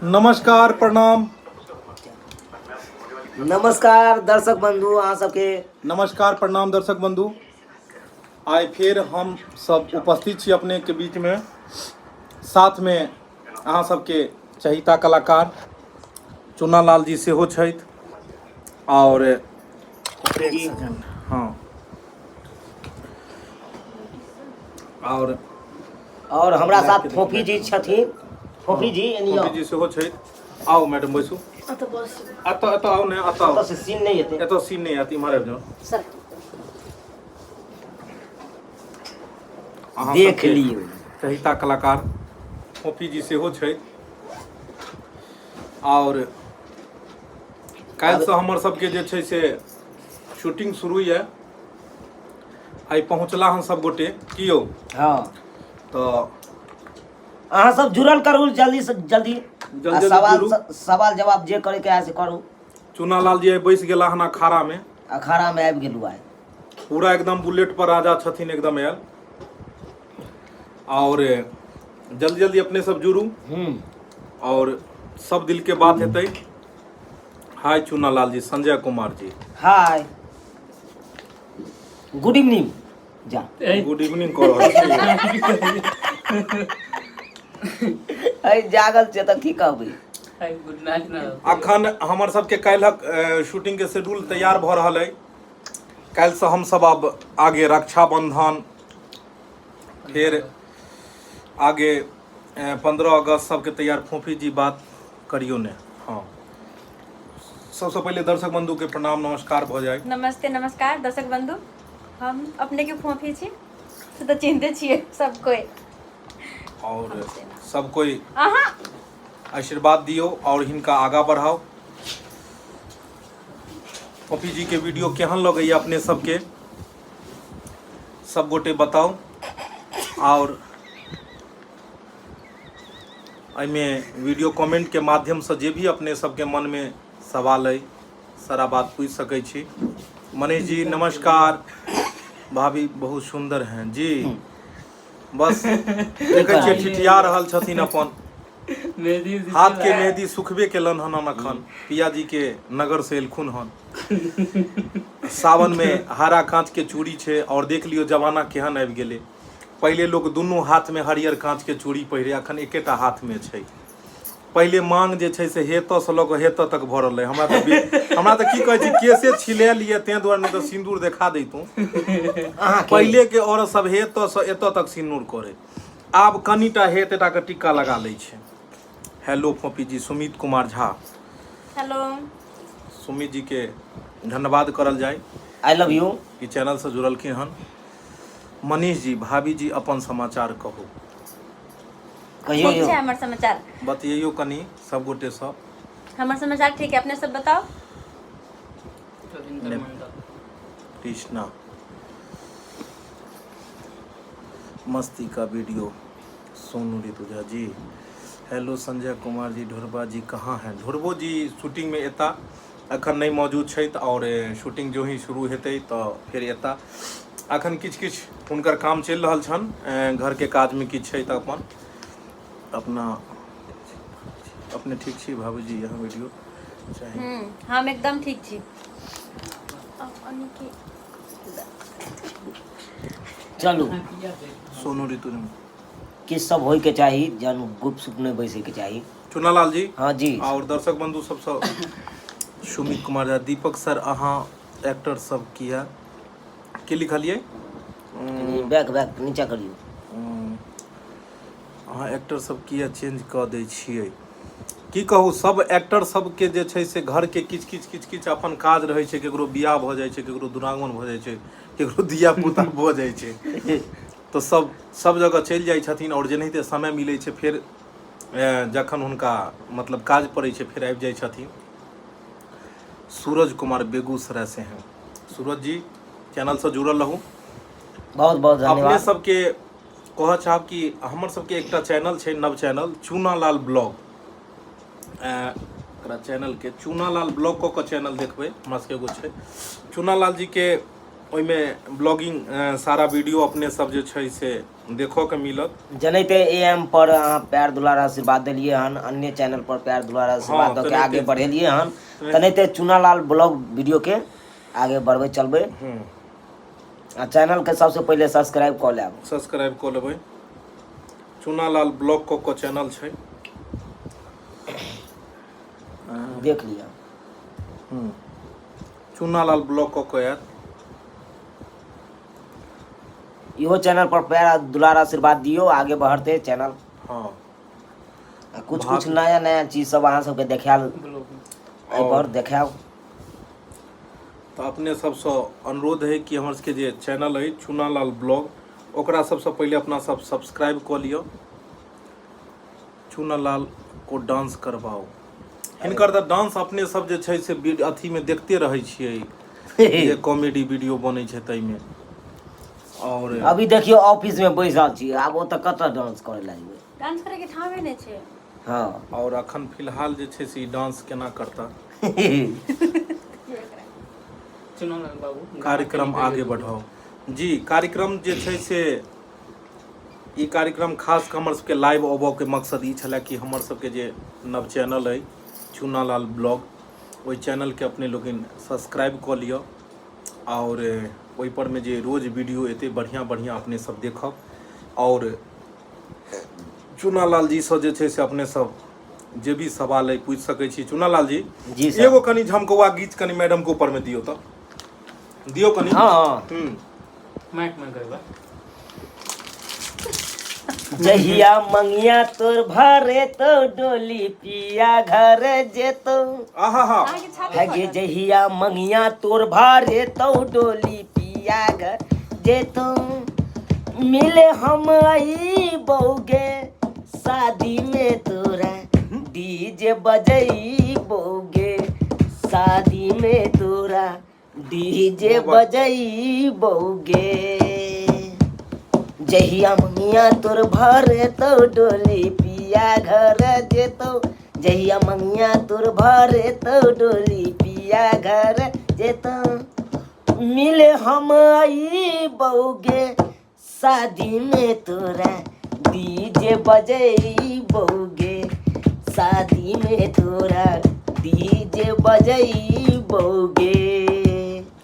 नमस्कार, प्रणाम। नमस्कार दर्शक बंधु, अहाँ सबके। नमस्कार, प्रणाम दर्शक बंधु। आइ फेर हम सब उपस्थित छी अपने के बीच में। साथ में अहाँ सबके चहिता कलाकार चुना लाल जी सेहो छथि आओर एक सेकेंड, हाँ, आओर और हमरा साथ फोफी जी छथिन। फोफी जी, एनी फोफी जी सेहो छथि। आउ मैडम, बैसू। एतऽ बस। एतऽ, एतऽ आउ ने, एतऽ आउ। ओतऽ से सीन नहि हेतै। एतऽ सीन नहि आयत, इम्हर आबि जाउ। सर। अहाँ देख सबके लियौ। चहिता कलाकार फोफी जी सेहो छथि। आओर काल्हिसँ हमर सबके जे छै से शूटिंग शुरू यऽ। आइ पहुँचला हन सब गोटे की यौ? हँ। तऽ अहाँ सब जुड़ल करू जल्दी से जल्दी। जल्दी आ जल्दी सवाल जुड़ू। सवाल जवाब जे करे के है से करू। चुनालाल जी आइ बैस गेला हन अखाड़ा में। अखाड़ा में आबि गेलू आइ। पूरा एकदम बुलेट पर राजा छथिन एकदम आयल। और जल्दी जल्दी अपने सब जुड़ू और सब दिल के बात हेतै। हाय चुनालाल जी, संजय कुमार जी। हाय, गुड इवनिंग जा। गुड इवनिंग कह रहल छी। अइ जागल छै तऽ की कहबै? गुड नाइट ना। अखन हमर सबके काल्हिक शूटिंग के शेड्यूल तैयार भऽ रहल अइ। काल्हिसँ हमसब आब आगे रक्षाबंधन, फेर आगे 15 अगस्त सबके तैयार। फोफी जी, बात करियौ ने। हाँ, सबसँ पहिले दर्शक बंधु के प्रणाम, नमस्कार भऽ जाय। नमस्ते, नमस्कार दर्शक बंधु। हम अपने के फोफी छी, से तऽ चिन्हते छियै सब कोई। और सब कोई अहाँ आशीर्वाद दियौ और हिनका आगा बढ़ाओ। फोफी जी के वीडियो केहन लगैया अपने सबके, सब गोटे बताउ। और एहिमे वीडियो कमेंट के माध्यम से जे भी अपने सबके मन में सवाल अइ, सारा बात पूछि सकै छी। मनीष जी नमस्कार, भाभी बहुत सुंदर हैं जी। बस देखै छियै, ठिठिया रहल छथिन अपन मेहंदी। हाथ के मेहंदी सुखबे केलन हन अखन। पिया जी के नगर से एलखुन हन। सावन में हरा कांच के चूड़ी छै। और देख लियो जमाना केहन आबि गेलै। पहिले लोक दुनू हाथ में हरियर कांच के चूड़ी पहिरे, अखन एकेटा हाथ में छै। पहिले मांग जे छै से हेतऽ से लऽ कऽ हेतऽ तक भरल रहै। हमरा तऽ की कहै छी, केसे छिलायल यऽ ताहि दुआरे, नहि तऽ सिन्दूर देखा दैतहुँ। अहाँके पहिले के औरत सब हेतऽ से एतऽ तक सिन्दूर करै, आब कनिटा हे एतेटा के टिक्का लगा लै छै। हेलो फोपी जी, सुमित कुमार झा। हेलो। सुमित जी के धन्यवाद करल जाय। I love you. ई चैनल से जुड़लखिन हन। मनीष जी, भाभी जी, अपन समाचार कहू। कहियो। ठीक छै हमर समाचार। बतियैयो कनि सब गोटे सब। हमर समाचार ठीक है, अपने सब बताओ। रविंद्र मंडल। कृष्णा मस्ती का वीडियो। सोनू ऋतुजा जी हेलो। संजय कुमार जी, ढोरबा जी कहाँ हैं? ढोरबो जी शूटिंग में एता, अखन नहीं मौजूद छथि। और शूटिंग जो ही शुरू हेतै तऽ फेर एता। अखन किछु किछु हुनकर काम चलि रहल छनि, घर के काज में किछु छै। तऽ अपन अपना अपने ठीक छी भाबूजी? यहाँ वीडियो चाही। हम एकदम ठीक छी। अनिकेत। चलू। सोनू ऋतु। किछु सब होइके चाही, जहन गुप सुप नहि बैसैके चाही। चुनालाल जी। हाँ जी। और दर्शक बंधु सबसँ सुमित कुमार झा, दीपक सर, अहाँ एक्टर सब किया की लिखलियै? बैक, बैक नीचा करियौ। अहाँ एक्टर सब किया चेंज कऽ दै छियै? की कहू, सब एक्टर सबके जे छै से घरके किछु किछु किछु किछु अपन काज रहै छै। ककरो बियाह भऽ जाइ छै, ककरो दुरागमन भऽ जाइ छै, ककरो धिया पुता भऽ जाइ छै, तऽ सब सब जगह चलि जाइ छथिन। आओर जेनाहिते समय मिलै छै, फेर जखन हुनका मतलब काज पड़ै छै, फेर आबि जाइ छथिन। सूरज कुमार बेगूसराय से हैं। सूरज जी, चैनलसँ जुड़ल रहू। बहुत बहुत अपने धन्यवाद। सबके कहऽ चाहब कि हमर सबके एकटा चैनल छै, नव चैनल, चूनालाल ब्लॉग। एकरा चैनलके चूनालाल ब्लॉग कऽ कऽ चैनल देखबै। हमरा सबके एगो छै चूनालाल जीके। ओहिमे ब्लॉगिंग सारा वीडियो अपने सब जे छै से देखऽके मिलत। जनैते ए एम पर अहाँ प्यार दुलार आशीर्वाद देलियै हन, अन्य चैनल पर प्यार दुलार आशीर्वाद दऽ के आगे बढ़ेलियै हन, तेनाहिते चुनालाल ब्लॉग वीडियो के आगे बढ़बै चलबै। आ चैनल के सबसे पहिले सब्सक्राइब कऽ लेब। सब्सक्राइब कऽ लेबै। चुनालाल ब्लॉग कऽ कऽ चैनल छै, देख लिअ। चुनालाल ब्लॉग कऽ कऽ आयत। इहो चैनल पर प्यार दुलार आशीर्वाद दियौ, आगे बढ़ते चैनल। आ कुछ कुछ नया नया चीज सब अहाँ सबके देखायल एहि पर देखायब। तऽ अपने सबसँ अनुरोध है कि हमर सबके जे चैनल अइ चुनालाल ब्लॉग, ओकरा सबसँ पहिले अपना सब सब्सक्राइब कऽ लिअ। चुनालाल को डांस करवाओ, हिनकर तऽ डांस अपने सब जे छै से अथीमे देखते रहै छियै जे कॉमेडी वीडियो बनै छै ताहिमे। और अभी देखियौ ऑफिस में बैसल छी, आब ओतऽ कतऽ डांस करे लए जेबै? डांस करे के ठामे नहि छै। और अखन फिलहाल जे छै से ई डांस केना करता? चुनालाल बाबू कार्यक्रम आगे बढ़ाओ जी। कार्यक्रम जे छै से ई कार्यक्रम खास कऽ हमर सबके लाइव अबऽके मकसद ई छलै कि हमर सबके जे नव चैनल अइ चुनालाल ब्लॉग, ओहि चैनलके अपने लोकनि सब्सक्राइब कऽ लिअ आओर ओहि परमे जे रोज वीडियो एतै बढ़िआँ बढ़िआँ अपने सब देखब। आओर चुनालाल जीसँ जे छै से अपने सब जे भी सवाल अइ पूछि सकै छी। चुनालाल जी, जी सर। एगो कनि झमकौआ गीत कनि मैडम के ऊपर में दियौ तऽ दियौ कनि। हँ। माइक में गएबा। जहिया मंगिया तोर भरे तो डोली पिया घर जेतो। आहा हा। अहाँके छाती हे फटल। जहिया मंगिया तोर भरे तो डोली पिया घर जेतो, मिले हम आई बौगे शादी में तोरा डीजे बजई बौगे, शादी में तोरा डीजे बजई बौगे। जहिया मंगिया तोर भरे तो डोली पिया घर जेतो, जहिया मंगिया तोर भरे तो डोली पिया घर जेतो, मिले हम आई बौगे शादी में तोरा डीजे बजई बौगे, शादी में तोरा डीजे बजई बौगे।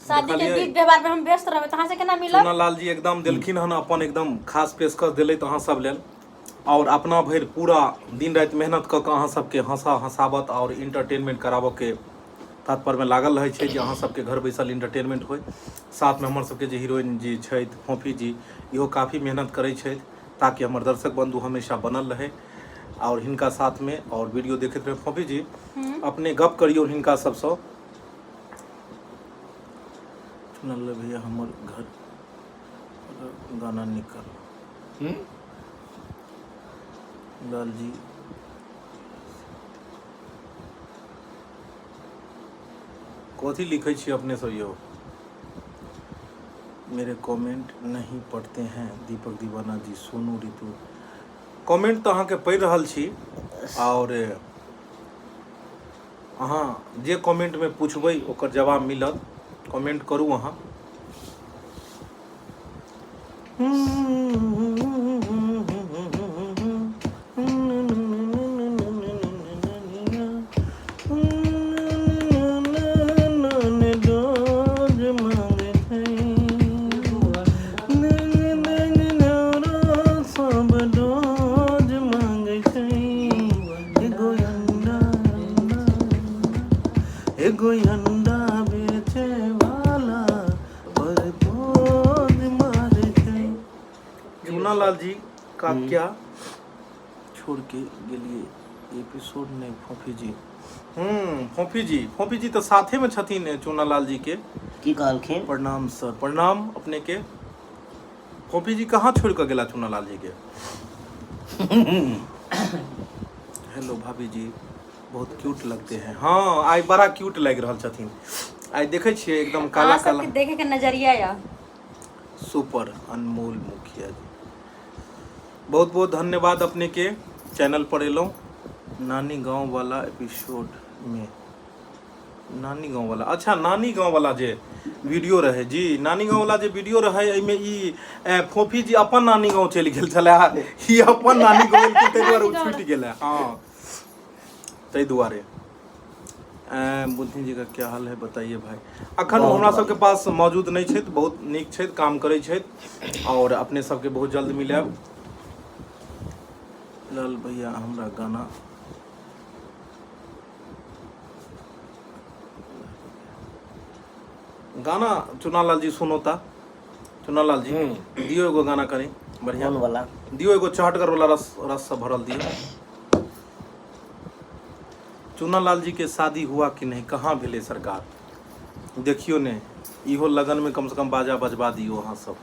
शादी के देखलियै? विध व्यवहार में हम व्यस्त रहबै तऽ अहाँ से केना मिलब? चुनालाल जी एकदम देलखिन हन अपन एकदम खास पेशकश देलथि अहाँ सब लेल, और अपना भरि पूरा दिन राति मेहनत कऽ कऽ अहाँ सबके हंसा हंसाबत और इंटरटेनमेंट कराबऽ के तात्पर्यमे लागल रहै छै जे अहाँ सबके घर बैसल इंटरटेनमेंट होइ। साथमे हमर सबके जे हीरोइन जी छथि फोफी जी, इहो काफी मेहनत करै छथि ताकि हमर दर्शक बंधु हमेशा बनल रहै और हिनका साथमे और वीडियो देखैत रहै। फोफी जी, अपने गप करियौ हिनका सबसँ। चुनालाल भैया हमर घर गाना निकाल। लाल जी कथी लिखै छी अपने सब यौ? मेरे कमेंट नहीं पढ़ते हैं दीपक दीवाना जी, सोनू ऋतु। कमेंट तऽ अहाँके पढ़ि रहल छी आओर अहाँ जे कमेंटमे पूछबै ओकर जवाब मिलत। कमेंट करू अहाँ। एगो अंडा बेचे वाला पर बोझ मारे छै। चूनालाल जी का क्या छोड़ के गेलिए एपिसोड नहीं फोफी जी। फोफी जी, फोफी जी तऽ साथे में छथिन चूनालाल जी के। की कहलखिन? प्रणाम सर, प्रणाम अपने के। फोफी जी कहाँ छोड़ के गेला चूनालाल जी के? हेलो भाभी जी, बहुत क्यूट लगते हैं। हाँ, आइ बड़ा क्यूट लागि रहल छथिन। आइ देखै छियै एकदम काला अहाँ काला। सबके देखे के नजरिया या सुपर अनमोल मुखिया जी, बहुत बहुत धन्यवाद अपने के चैनल पर एलहुँ। नानी गाँव वाला एपिसोड में, नानी गाँव वाला, अच्छा नानी गाँव वाला जे वीडियो रहै जी, नानी गाँव वाला जे वीडियो रहै एहिमे ई फोफी जी अपन नानी गाँव चलि गेल छलै, ई अपन नानी गाँव एलखिन ताहि दुआरे ओ छूटि गेलै। हँ ताहि दुआरे। बुद्धि जी का क्या हाल है बताइए भाई। अखन ओ हमरा सबके पास मौजूद नहि छथि, बहुत नीक छथि, काम करै छथि और अपने सबके बहुत जल्द मिलायब। लाल भैया हमरा गाना गाना चुनालाल जी सुनोता। चुनालाल जी दियो एगो गाना कनी बढ़िया। कोन वाला दियो एगो चहटगर वाला, रस रस से भरल दियो। चुनालाल जी के शादी हुआ कि नहीं, कहाँ भेलै सरकार? देखियो ने इहो लगन में कम से कम बाजा बजबा दियो अहाँ सब।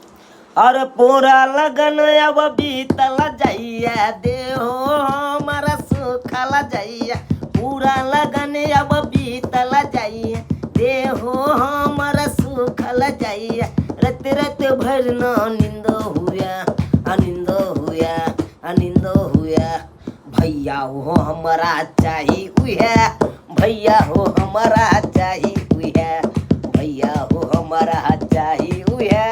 अरे पूरा लगन अब बीतल जाइया, देहो हमारा सुखल जाइया। पूरा लगन अब बीतल जाइया, देहो हमारा सुखल जाइया। रत रत भर न नींद हुआ, अनिंद हुआ, अनिंद हुआ। भैया हो हमारा चाही उहे, भैया हो हमारा चाही उहे, भैया हो हमारा चाही उहे,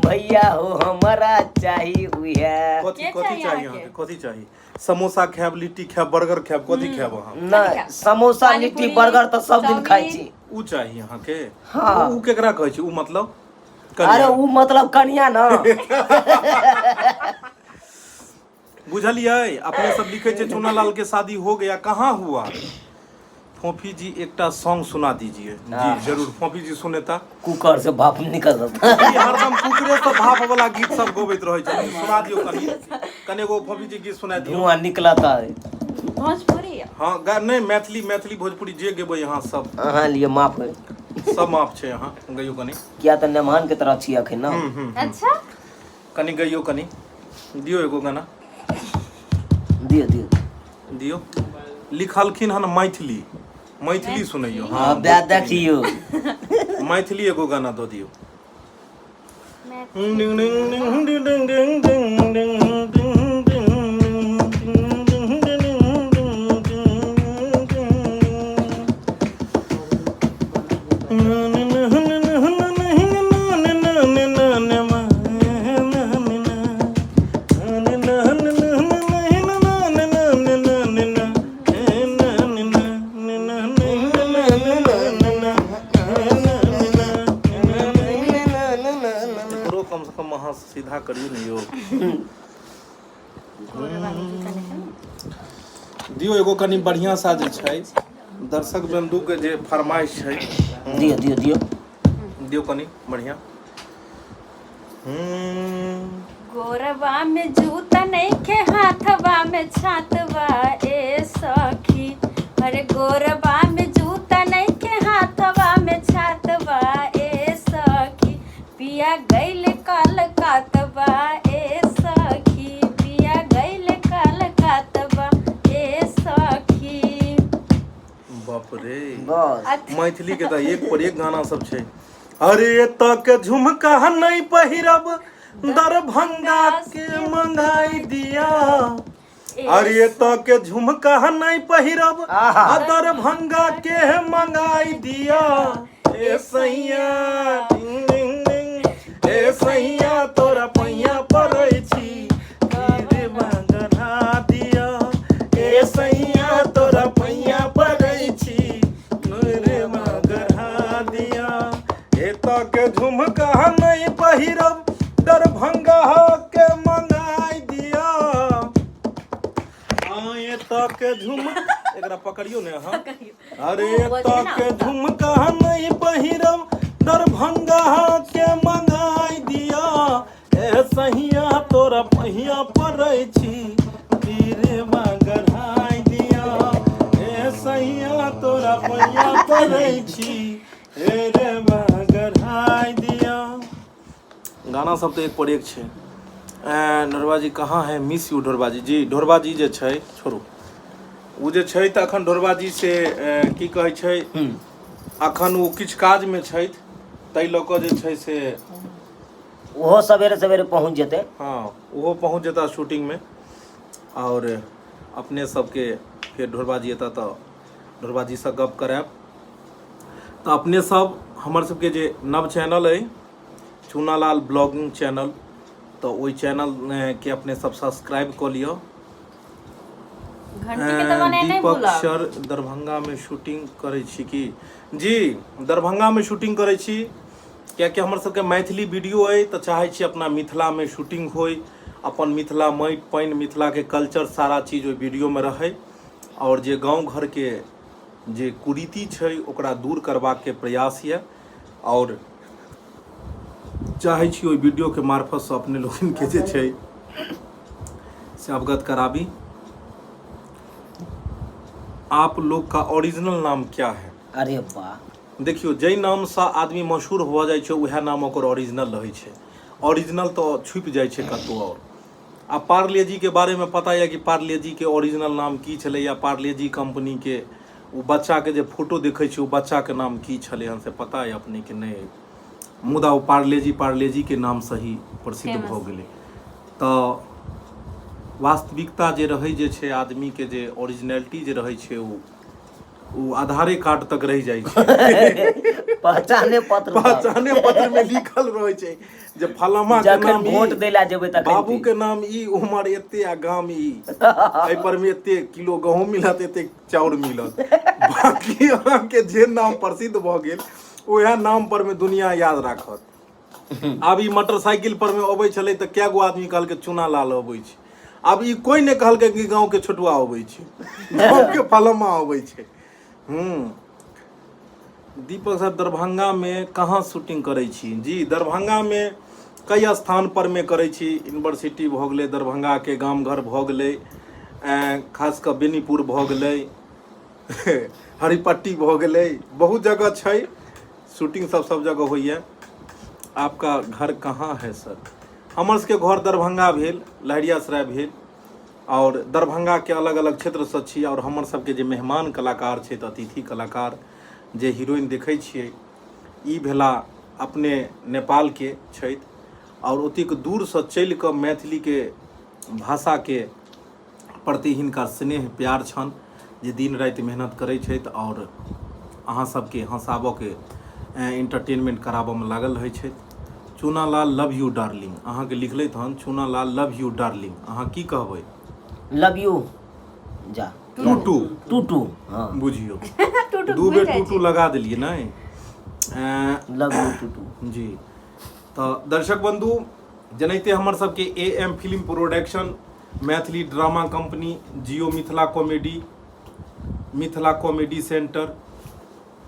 भैया हो हमारा चाही उहे। कथी के कथी चाही चाही अहाँके? अहाँके कथी चाही? समोसा खायब, लिट्टी खायब, बर्गर खायब, कथी खायब अहाँ? नहि, समोसा पानीपुरी, लिट्टी बर्गर तऽ सब दिन खाइ चाउमीन। छी। उ चाही अहाँके? हाँ। उ केकरा कहै छै? उ मतलब अरे कनिया। उ मतलब कनिया न। बुझलियै? अपने सब लिखे छै चुनालाल के शादी हो गया, कहाँ हुआ? फोफी जी एकटा सॉन्ग सुना दीजिए। जी जरूर, फोफी जी सुनेता। कुकर से भाप निकल ई हरदम कुकरे से भाप वाला गीत सब गबैत रहै छथिन। सुना दियौ कनी कनी एगो फोफी जी गीत सुना दियौ। धुआं निकलता है। भोजपुरी। हँ नहि, मैथिली, मैथिली भोजपुरी जे गेबै अहाँ सब। अहाँ लिए माफ है। सब माफ छै, अहाँ गइयौ कनी। किया तऽ मेहमान के तरह छी अखन न। अच्छा कनी गइयौ, कनी दियौ एगो गाना। दियौ दियौ दियौ। लिखलखिन हन मैथिली, मैथिली सुनैयौ। हँ बे देखियौ। मैथिली एगो गाना दऽ दियौ। एकरो कम से कम अहाँ सीधा करियौ ने यौ। दियौ एगो कनि बढ़िया सा जे छै दर्शक बंधु के जे फरमाइश छै। दियौ दियौ दियौ दियौ कनि बढ़िया। गोरवा में जूता नइखे, हाथवा में छातवा ए सखी। अरे गोरवा में जूता नइखे, हाथवा में छातवा ए सखी। पिया गइल कलकतवा ए सखी, पिया गइल कलकतवा ए सखी। बाप रे, बस। मैथिली के तऽ एक पर एक गाना सब छै। अरे एतऽ के झुमका नहीं पहिरब, दरभंगा के मंगाई दिया। अरे एतऽ के झुमका नहीं पहिरब, आहा। आ दरभंगा के मंगाई दिया। ए सैया डिंग डिंग डिंग, ए सैया तोरा पैया पड़ै छी, गिर गढ़ा दिया। ए सैया तोरा पैया पड़ै छी, गिर गढ़ा दिया। एतऽ के झुमका नहीं पहिरब, दरभंगा के मंगाई दिया। हाँ, एतऽ के झुम एकरा पकड़ियौ ने अहाँ। अरे एतऽ के झुमका नहीं पहिरब, दरभंगा के मंगाई दिया। ए सहिया तोरा पहिया पड़ै छी, तीरे गढ़ाई दिया। ए सहिया तोरा पहिया पड़ै छी, हे रे गढ़ाई दिया। गाना सब तऽ एक पर एक छै। ढोरबा जी कहाँ है? मिस यू ढोरबा जी। जी ढोरबा जी जे छै, छोड़ू, ओ जे छै तऽ अखन ढोरबा जी से की कहै छै, अखन ओ किछु काजमे छथि, ताहि लऽ कऽ जे छै से ओहो सवेरे सवेरे पहुँच जेतै। हँ, ओहो पहुँच जेता शूटिंगमे आओर अपने सबके फेर ढोरबा जी एता तऽ ढोरबा जीसँ गप करायब। तऽ अपने सब हमर सबके जे नव चैनल अइ चूनालाल ब्लॉगिंग चैनल, तऽ ओहि चैनल के अपने सब सब्सक्राइब कऽ लिअ। घंटी के दबाना नहीं दीपक भूलब। सर, दरभंगा में शूटिंग करै छी की? जी, दरभंगा में शूटिंग करै छी, कियाकि हमर सबके मैथिली वीडियो अइ, तऽ चाहै छी अपना मिथिला में शूटिंग होइ, अपन मिथिला माटि पानि, मिथिला के कल्चर, सारा चीज ओहि वीडियो में रहै, आओर जे गाँव घर के जे कुरीति छै ओकरा दूर करबाक के प्रयास यऽ, आओर चाहै छी ओहि वीडियोके मार्फतसँ अपने लोकनिके जे छै से अवगत कराबी। आप लोग का ओरिजिनल नाम क्या है? अरे वाह। देखियौ, जाहि नामसँ आदमी मशहूर भऽ जाइ छै उएह नाम ओकर ओरिजिनल रहै छै। ओरिजिनल तऽ छुपि जाइ छै कतहु आओर। आ पार्ले जी के बारेमे पता यऽ कि पार्ले जी के ओरिजिनल नाम की छलै, या पार्ले जी कम्पनीके ओ बच्चाके जे फोटो देखै छी ओ बच्चाके नाम की छलै हन, से पता यऽ अपनेके? नहि। मुदा ओ पार्ले जी, पार्ले जी के नामसँ ही प्रसिद्ध भऽ फेमस। गेलै। तऽ वास्तविकता जे रहै जे छै, आदमीके जे ओरिजिनलिटी जे रहै छै, ओ आधारे कार्ड तक रहि जाइ छै। पहचाने पत्र तक। पहचाने पत्र में लिखल रहै छै जे फलामा के जखन नाम ई, वोट दै लए जेबै तखन बाबू के नाम ई, उमर एते आ गाम ई, एहि पर में एते किलो गहूम मिलत, एते चाउर मिलत। बाकी अहाँके जे नाम प्रसिद्ध भऽ गेल उएह नाम पर में दुनिया याद राखत। आब ई मोटरसाइकिल पर में अबै छलै तऽ कए गो आदमी कहलकै चूना लाल अबै छै। आब ई कोइ नहि कहलकै कि गाँव के छोटुआ अबै छै, गाँव के फलमा अबै छै। दीपक साहब, दरभंगा में कहाँ शूटिंग करै छी? जी, दरभंगा में कई स्थान पर में करै छी। यूनिवर्सिटी भऽ गेलै, दरभंगा के गाम घर भऽ गेलै, खास कऽ बेनीपुर भऽ गेलै, हरिपट्टी भऽ गेलै, बहुत जगह छै शूटिंग सब, सब जगह होइए। आपका घर कहाँ है सर? हमर सबके घर दरभंगा भेल, लहेरियासराय भेल, आओर दरभंगाके अलग अलग क्षेत्रसँ छी। आओर हमर सबके जे मेहमान कलाकार छथि, अतिथि कलाकार, जे हीरोइन देखै छियै, ई भेला अपने नेपालके छथि, आओर ओतेक दूरसँ चलि कऽ मैथिलीके भाषाके प्रति हिनका स्नेह प्यार छनि जे दिन राति मेहनत करै छथि आओर अहाँ सबके हँसाबऽके, एंटरटेनमेंट कराबऽमे लागल रहै छथि। चूनालाल लव you darling अहाँके लिखलथि हन। चूनालाल लव you darling, अहाँ की कहबै? लव यू जा। टू टू। टू टू, हाँ। बुझियौ। टू टू। दू भूलि बेर जाइ टू टू छी। लगा देलियै नहि? Love you too too. जी, तऽ दर्शक बंधु, जेनाहिते हमर सबके A M film production, Maithili drama company, Jio Mithila comedy, Mithila comedy centre,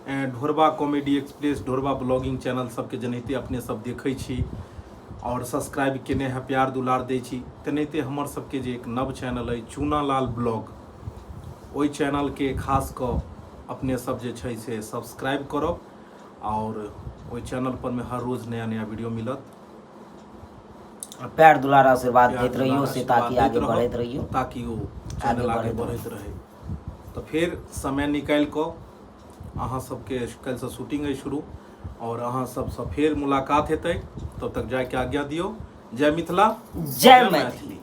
Dhorba comedy express, Dhorba blogging channel सबके जेनाहिते अपने सब देखै छी आओर सब्सक्राइब केने है, प्यार दुलार दै छी, तेनाहिते हमर सबके जे एक नव चैनल अइ चूनालाल ब्लॉग, ओहि चैनलके खास कऽ अपने सब जे छै से सब्सक्राइब करब, आओर ओहि चैनल पर मे हर रोज नया नया वीडियो मिलत। प्यार दुलार आशीर्वाद प्यार दैत रहियो दुलार से, आशीर्वाद ताकि दैत आगे रहब, बढ़ैत रहियो, ताकि ओ चैनल आगे बढ़ैत बढ़ैत रहै। तऽ फेर समय निकालि कऽ अहाँ सबके काल्हिसँ शूटिंग अइ शुरू, आओर अहाँ सबसँ फेर मुलाकात हेतै, तब तक जायके आज्ञा दियौ। जय मिथिला, जय मैथिली।